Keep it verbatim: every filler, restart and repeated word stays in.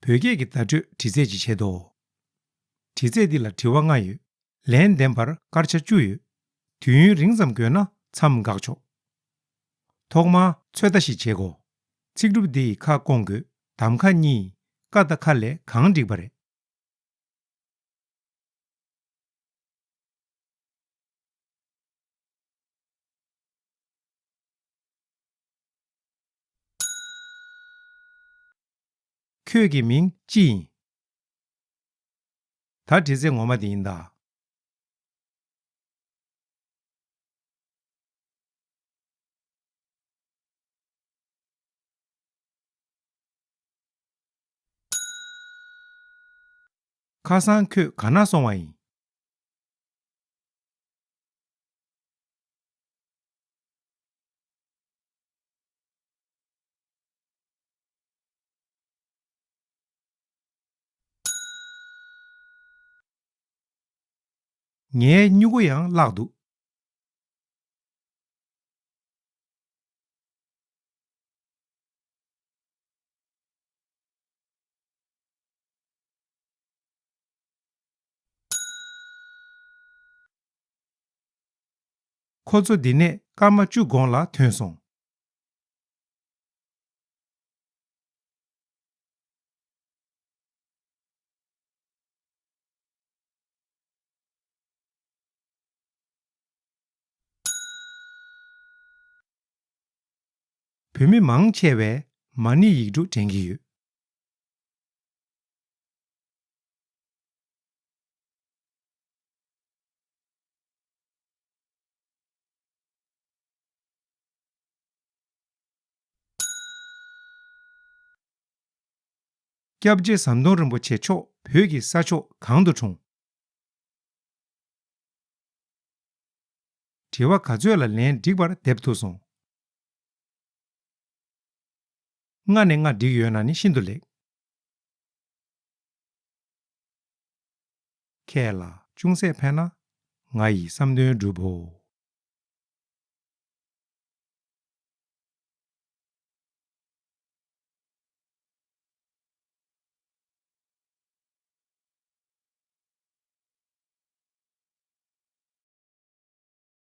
བོད་སྐད་ཀྱི་བརྡ་སྤྲོད་འདྲི་རྩད་ཅིག་བྱེད་དོ། འདྲི་རྩད་འདི་ལ་དྲི་བ་ལྔ་ཡོད། ལན་འདེབས་པར་སྐར་ཆ་བཅུ་ཡོད། དུས་ཡུན་རིང་ཙམ་དགོས་ན་མཚམས་འགག་ཆོག་ཐོག་མར་ཚོད་ལྟ་ཞིག་བྱེད་དགོ། ཚིག་གྲུབ་འདི་ཡི་ཁ་སྐོང་དགོས། གདམ་ཁ་གཉིས། ཀ་དང་ཁ་ལས་གང་འགྲིག་པ་རེད། ཁྱོད་ཀྱི་མིང་ཅི་ཡིན། ད་འདྲི་རྩད་ངོ་མ་འདི་ཡིན་ད། ཁ་སང་ཁྱོད་ག་ན་སོང་བ་ཡིན། ངའི་སྨྱུ་གུ་ཡང་བརླག་འདུག་ཁོ་ཚོ་འདི་ནས་སྐར་མ་བཅུ་གོང་ལ་ཐོན་སོང་། བོད་མི་མང་ཆེ་བས་མ་ཎི་ཡིག་འབྲུ་དྲན་གྱི་ཡོད། སྐྱབས་རྗེ་ཟམ་གདོང་རིན་པོ་ཆེ་མཆོག་བོད་ཀྱི་ས་ཕྱོགས་གང་དུ་འཁྲུངས། དྲི་བ་ག་ཚོད་ལ་ལན་འགྲིག་པར་འདེབས་ཐུབ་སོང་། ལྔ་ནས་ལྔ་འགྲིག་ཡོད་ན་ནི་ཤིན་ཏུ་ལེགས། ཁྱེད་ལ་ཅུང་ཟད་ཕན་ན་ང་ཡི་བསམ་དོན་འགྲུབ་བོ།